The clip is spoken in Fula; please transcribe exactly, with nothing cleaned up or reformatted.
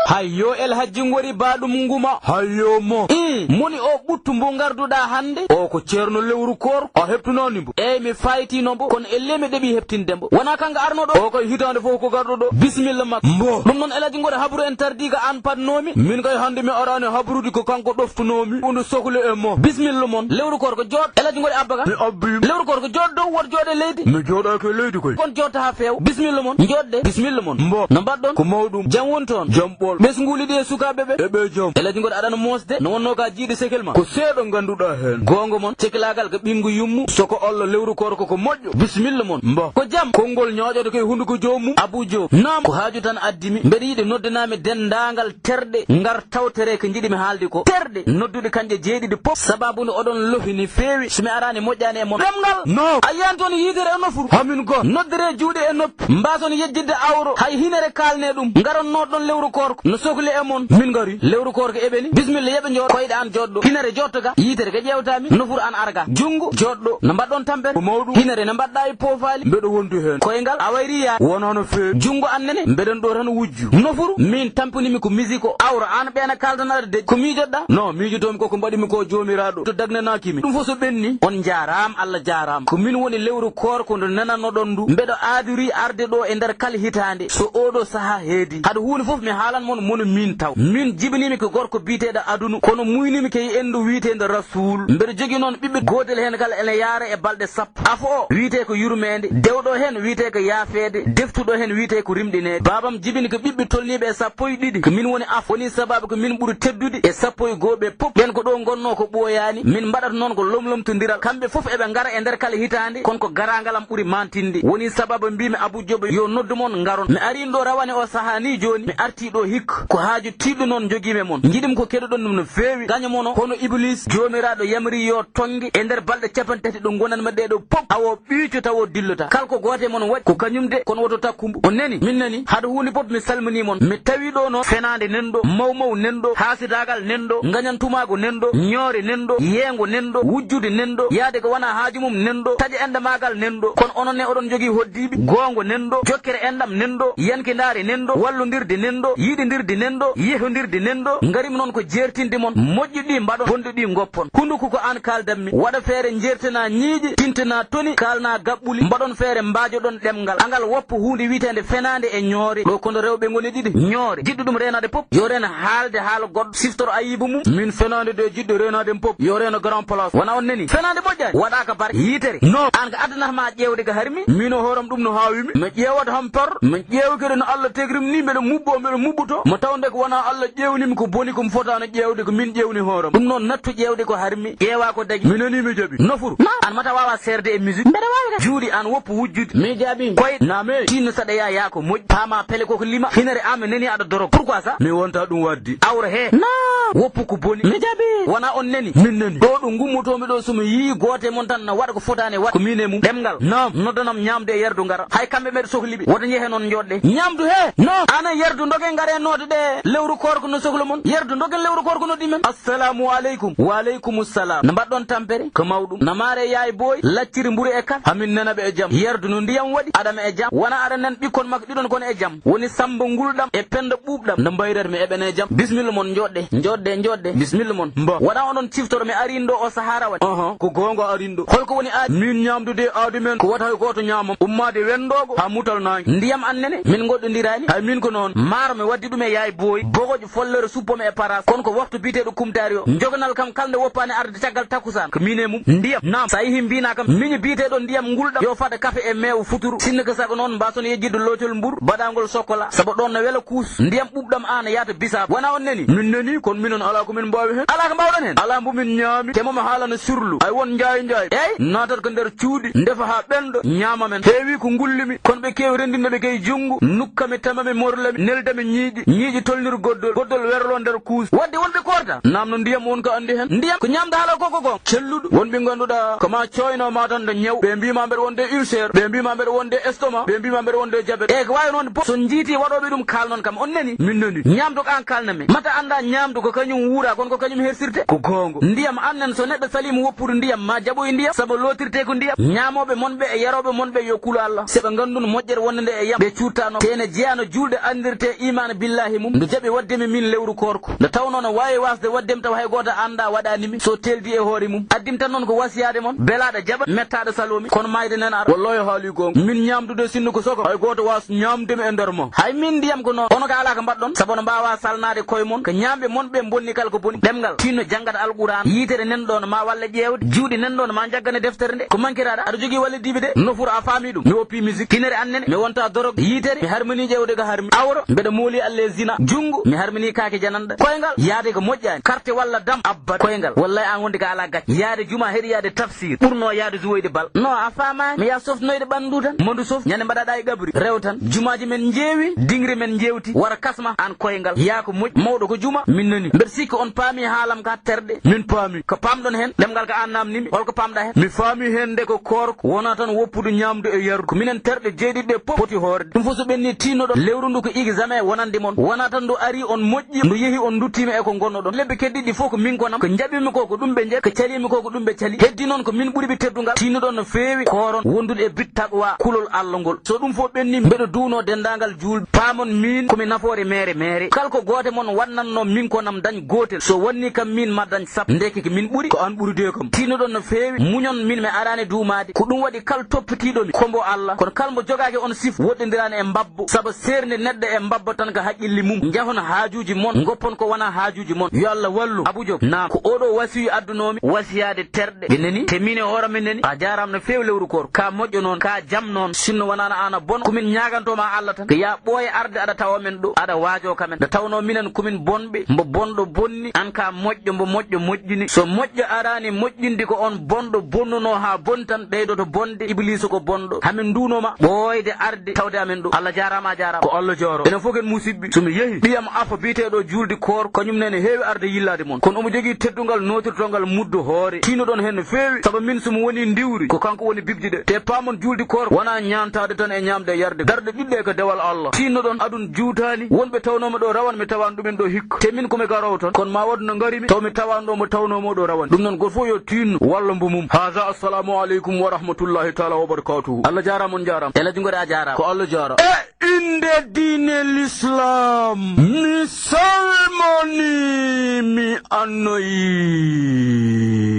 Hayyo, El Hajji Ngori ba ɗum nguma. Hayyo mo. Mm, moni o ɓuttu mbo ngarduɗaa hannde? O ko ceerno lewru koor, a heɓtunaani mbo? Eey, mi faaytiino mbo, kono ellee mi ɗeɓii heɓtinde mbo. Wonaa kanko arno ɗo? O kay hitaande fof ko garɗo ɗo. Bisimilla makko. Mbo. Ɗum noon El Hajji Ngori, habru en tardii ka aan padnoomi. Min kay hannde mi araani habrude, ko kanko ɗoftunoomi. Wonde sokle e mo. Bisimilla mon. Lewru koor ko jooɗ. El Hajji Ngori Abba ka? Mi abbii. Lewru koor ko jooɗ dow, woto jooɗe leydi. Mi jooɗaaki e leydi koy. Kon jooɗta haa feewa. Bisimilla mon. Njooɗde. Bisimilla mon. Mbo. No mbaɗɗon? Ko mawɗum. Jam woni toon? Jam ɓool. Ɓesnguuli ɗi e sukaaɓe ɓe? Eɓe jam. El Hajji Ngori aɗa no moosde, no wonnoo ka jiiɗi sekel ma. Ko seeɗa ngannduɗaa heen. Goonga mon. Ceklaagal ko ɓinngu yummu. So ko Allah lewru koor ko ko moƴƴo. Bisimilla mon. Mbo. Ko jam. Konngol ñooƴoto ko e hunnduko joomum. Abuu Joob. Naam. Ko haaju tan addi mi. Mbeɗa yiɗi noddanaami denndaangal terɗe ngar tawtere ko njiɗi mi haalde ko. Terɗe nodduɗe kanƴe jeeɗiɗi pop. Sababu nde oɗon lofi ni feewi. So mi araani moƴƴaani e mon. Ɗemngal. No. A yiyan toon yiitere e nofuru. Hamin go. Noddere juuɗe e noppi. Mbaason yejjitde awro. Hay hinere kaalne ɗum. Ngaron nooɗon lewru koorko. No sokli e mon. Min ngari. Lewru koorko eɓeni. Bisimilla, yeɓe njooɗo. Koyɗe an jooɗɗo. Hinere jootto ga. Yiitere ga ƴeewtaami. Nofuru an arga. Junngo jooɗɗo. No mbaɗɗon tampere? Ko mawɗum. Hinere no mbaɗɗa e poofaali? Mbeɗo wondu heen. Koyngal, a wayri yaa? Wonaa no feewi. Junngo an nene? Mbeɗen ɗo tan wujju. Nofuru? Min tampunimi ko musique o. Awra an ɓeena kaaldanaaɗo deƴƴi. Ko miijoɗɗa? No, miijotoomi ko ko mbaɗimi ko Joomiraaɗo to dagnanaaki mi. Ɗum fof so ɓenni, on njaaraama, Allah jaaraama. Ko min woni lewru koorko ndu nananoɗon ndu. Mbeɗo aadori arde ɗo e nder kala hitaande. So oɗo sahaa heedi. Hade huunde fof mi haalan mon mono min taw. Min jibinimi ko gorko biyeteeɗo Adunu, kono muynimi ko e endu wiyeteeɗo Rasuul. Mbeɗo jogii noon ɓiɓɓe gootel heen kala ene yaara e balɗe sappo. Afo o wiyetee ko Yurmeende, dewɗo heen wiyetee ko Yaafeede, deftuɗo heen wiyetee ko Rimɗineede. Baabam jibini ko ɓiɓɓe tolniiɓe e sappo e ɗiɗi. Ko min woni afo. Woni sababu ko min ɓuri teddude e sappo e goo ɓe pop. Ɓeen ko ɗo ngonnoo ko ɓooyaani. Min mbaɗata noon ko lomlomtondiral. Kamɓe fof eɓe ngara e nder kala hitaande, kono ko garaangal am ɓuri mantinde. Woni sababu mbiimi Abuu Joob yo noddu mon ngaron. Mi ariino ɗo rawane o sahaa ni jooni. Mi artii ɗo hikka. Ko haaju tiiɗɗo noon njogiimi e mon. Njiɗimi ko keɗoɗon ɗum no feewi. Gaño mon o, hono Ibuliis, Joomiraaɗo yamri yo tonnge e nder balɗe cappanɗe tati ɗo ngonanmi ɗee ɗo pop. Awo ɓiico tawo dillota. Kala ko gooto e mon waɗi, ko kañum de, kono woto takku mbo. On nani? Min nani. Hade huunde pop mi salminii mon. Mi tawi ɗo noon fenaande nan ɗo, mawmaw nan ɗo, haasidaagal nan ɗo, ngañantumaago nan ɗo, ñoore nan ɗo, yeengo nan ɗo, wujjude nan ɗo, yaade ko wonaa haaju mum nan ɗo, taƴa enɗamaagal nan ɗo. Kono onon ne oɗon njogii hoddiiɓe, goongo nan ɗo, jokkere enɗam nan ɗo, yankindaare nan ɗo, wallondirde nan ɗo, yiɗindirde nan ɗo, yehondirde nan ɗo. Ngarimi noon ko jeertinde mon, moƴƴi ɗi mbaɗon, bonɗi ɗi ngoppon. Hunnduko ko aan kaaldanmi, waɗa feere njeertana ñiiƴe, tintina toni, kaalna gaɓɓuli, mbaɗon feere mbaajoɗon ɗemngal. Angal woppa huunde wiyeteende fenaande e ñoore. Ɗo kono rewɓe ngoni ɗiɗi, ñoore, jiɗɗo ɗum reenaade pop, yo reen haalde haala goɗɗo, siftoro ayiibu mum. Min fenaande de jiɗɗo reenaade pop, yo reeno grand place. Wona on nani? Fenaande moƴƴaani, waɗaaka barke. Yitere. No. Aan ko addanata ma ƴeewde ko harmi? Min o hooram ɗum no haawimi. Mi ƴeewat ham par, mi ƴeewa kadi no Allah tegrim ni, mbeɗa muɓɓo, mbeɗa muɓɓoto. Mo tawde ko wona Allah ƴeewnimi ko boni, ko mi fotaano ƴeewde, ko min ƴeewni hooram. Ɗum noon nattu ƴeewde ko harmi, ƴeewa ko dagi. Mi nani mi jaɓi. Nofuru. Naam. Aan mata waawa seerde e musique. Mbeɗa waawi kadi. Juuɗe aan woppu wujjude. Mi jaɓi. Koyɗe. Naame. Tinno saɗa yaa, yaa ko moƴƴi. Paama pele koko lima. Hinere aan mi nani aɗa dorog. Pourquoi ça? Mi wonta ɗum waddi. Awra he. Naam. Woppu ko boni. Mi jaɓi. Wona on nani? Min nani. Ɗo ɗo gummotoomi ɗo, so mi yii gooto e mon tan na waɗa ko fotaani waɗ. Ko min e mum. Ɗemngal. Naam. Noddanam ñaamdu e yardu ngara. Hay kamɓe mbeɗa sohli ɓe. Woto njehen on njooɗɗe. Ñaamdu he. Naam. Aan e yardu ndogen ngare noode ɗe. Lewru koorko no sohla mon. Yardu ndogen lewru koorko noddi men. Assalamu aleykum. Wa aleykumu salaam. No mbaɗɗon tampere? Ko mawɗum. No maare yaay booy. Lacciri mburu e kafe. Hamin nana ɓe e jam. Yardu no ndiyam waɗi. Aɗa me e jam. Wona aɗa nan ɓikkon makko ɗiɗon kono e jam. Woni Samba Ngulɗam e Penda Ɓuuɓɗam. No mbayrat mi eɓene e jam. Bisimilla mon njooɗɗe. Njooɗɗe, njooɗɗe. Bisimilla mon. Mbo. Waɗa oɗon ciftora mi ariin ɗo o sahara waɗi. Oho. Ko goonga ariin ɗo. Holko woni aadi? Min ñaamdude aadi men. Ko wata hay gooto ñaamam. Ummaade wenndoogo haa mutal naange. Ndiyam an nene. Min ngoɗɗondiraani. Hay min ko noon. Maaro mi waddi ɗum e yaay booy. Bogoƴ follere suppome e paras. Kono ko waktu biyeteeɗo kumtaari o. Njoganal kam kala nde woppaani arde caggal takkusaan. Ko min e mum. Ndiyam. Naam. So a yehii mbiinaa kam. Miñi biyeteeɗo ndiyam ngulɗam. Yo fada kafe e meewo futuru. Sinno ko sago noon mbaason yejjitde loocol mburu. Baɗaangol sokkola. Sabu ɗoon no wela kuus. Ndiyam ɓuuɓɗam aan yaata bisaab. Wona on nani? Min nani, kono minen alaa ko min mbaawi heen. Alaa ko mbaawɗon heen? Alaa mbo min ñaami. Te mo mi haalana surlu. Ay won njaay njaay. Eey? Naatat ko nder cuuɗi. Ndefa haa ɓennda. Ñaama men. Heewi ko ngullumi. Kono ɓe keewi renndinde ɓe kay junngo. Nukkami tamami morlami. Neldami ñiiƴi. Ñiiƴi tolnir goddol. Goddol werlo nder kuus. Wadde wonɓe koorta. Naam no ndiyam won ko anndi heen. Ndiyam ko ñaamda haala koko goo. Celluɗo. Wonɓe ngannduɗaa ko ma cooyno ma tan nde ñaw. Ɓe mbiima mbeɗa wonde ulcère. Ɓe mbiima mbeɗa wonde estomac. Ɓe mbiima mbeɗa wonde diabète. E ko waawi noon pop. So njiiti waɗooɓe ɗum kaalnon kam. On nani? Min nani. Ñaamdu ko aan kaalna mi. Mata annda ñaamdu ko kañum wuura, kon ko kañum hersirte. Ko goonga. Ndiyam annen, so neɗɗo saliima woppude ndiyam, ma jaɓoy ndiyam, sabu lootirte ko ndiyam. Ñaamooɓe mon ɓe e yarooɓe mon ɓe, yo kulu Allah, so ɓe nganndun moƴƴere wonnde nde e yam, ɓe cuuttaano. Te ene jeyaa no juulde anndirte iimaana billaahi mum, ndu jaɓi waɗde mi min lewru koorko. Nde tawnoo no waawi waasde waɗde mi tawa hay gooto anndaa waɗaani mi, so teeldi e hoore mum. Addi mi tan noon ko wasiyaade mon, belaaɗo jaɓa, mettaaɗo saloo mi, kono maayde nen ara. Wallaahi haali goonga. Min ñaamdude sinno ko soko, hay gooto waas ñaamde mi e nder mon. Hay min ndiyam ko noon. Kono ka alaa ko mbaɗɗon, sabu no mbaawaa salnaade koye mon, ko ñaamɓe mon ɓe bonni kala ko boni. Ɗemngal, tinno janngata Alquraan, yitere nen ɗoon ma walla ƴeewde, juuɗe nen ɗoon ma njaggane deftere nde. Ko mankiraɗa, aɗa jogii walla diibe de. Nofuru a faami ɗum. Mi woppi musique, tinere annen, mi wonta dorog, yitere, mi harmini ƴeewde ko harmi. Awro, mbeɗa mooli Allah e zina. Junngo, mi harmini kaake jananɗa. Koyngal, yaade ko moƴƴaani. Carte walla dam, abbat. Koyngal, wallay aan wonde ka alaa gacce. Yaade juma heɗi yaade tafsir. Ɓurnoo yaade zuwoyde bal. No, a faamaani. Mi yaa sofnoyde ɓanndu tan. Mondu sof, ñande mbaɗaɗa e gabri. Rew tan. Jumaaji men njeewi, dingre men njeewti. Wara kasma, aan koyngal. Yaa ko moƴƴi. Mawɗo ko juma, min nani. Mbeɗa sikki on paami haalam ka terɗe. Min paami. Ko paamɗon heen? Ɗemngal ko aan naamnimi. Holko paamɗa heen? Mi faami heen nde ko koorko wonaa tan woppude ñaamdu e yardu. Ko minen terɗe jeeɗiɗi ɗe fof poti hoorde. Ɗum fof so ɓenni tinnoɗon. Lewru ndu ko examen wonande mon. Wonaa tan ndu ari on moƴƴi, ndu yehi on nduttiima e ko ngonnoɗon. Lebbi keddiɗi fof ko min konam. Ko njaɓimi ko, ko ɗum ɓe njaɓi. Ko calimi ko, ko ɗum ɓe cali. Heddi noon ko min ɓuri ɓe teddungal. Tinnuɗon no feewi kooron wondude e bit taqwa, kulol Allah ngol. So ɗum fof ɓenni, mbeɗo duwno denndaangal juulɓe. Paamon min ko mi nafoore meere meere. Kala ko gooto mon waɗnanno min konam dañ gootel. So wonni kam min ma dañ sappo. Ndeke ko min ɓuri, ko aan ɓuri de kam. Tinnuɗon no feewi, muñon min mi araani duumaade. Ko ɗum waɗi kala toppitiiɗo mi, ko mbo Allah. Kono kala mbo jogaaki on sif, woɗɗondiraani e mbabbo. Sabu seernde neɗɗo e mbabbo tan ko haqqille mum. Njahon haajuuji mon, ngoppon ko wonaa haajuuji mon. Yo Allah wallu. Abu Joop, naam. Ko oɗo wasiyu addunoomi, wasiyaade terɗe. Ɓe nani, te min e hoore men nani. A jaaraama no feewi lewru koor. Ka moƴƴo noon, ka jam noon. Sinno wonaano aan a bon, ko min ñaaganto ma Allah tan. Ko yaa ɓooya arde aɗa tawa men ɗo, aɗa waajo ka men. Nde tawnoo minen ko min bonɓe, mbo bonɗo bonni, aan ka moƴƴo, mbo moƴƴo moƴƴini. So moƴƴo araani moƴƴinde, ko on bonɗo bonnunoo haa boni tan ɓeydoto bonde. Ibliisa ko bonɗo. Hamin nduwno ma ɓooyde arde tawde amen ɗo. Allah jaaraama, a jaaraama. Ko Allah jaaraama. Enen fof ken musiɓɓe. So mi yehi, ɓiyam Afa biyeteeɗo Juulde Koor, kañum ne ene heewi arde yillaade mon. Kono omo jogii teddungal nootirtongal muddo hoore. Tinnoɗon heen no feewi, sabu min so mi wonii ndiwri, ko kanko woni bibji ɗe. Te paamon Juulde Koor wonaa ñaantaade tan e ñaamde e yarde. Darɗe ɗiɗɗe ko dewal Allah. Tinnoɗon adun juutaani, wonɓe tawnoo mi ɗo rawan, mi tawan ɗumen ɗo hikka. Te min ko mi garowo tan, kono ma waɗ no ngarimi, taw mi tawaano ɗo mo tawnoo mo ɗo rawan. Ɗum noon, gooto fof yo tinno walla mbo mum. Haza, assalamu aleykum wa rahmatullahi taala wa barakatuhu. Allah jaaraama, on jaaraama. El Hadji Ngoɗe, a jaaraama. Ko Allah jaaraama. E innde diine Lislaam, mi salmoni, mi annoyi.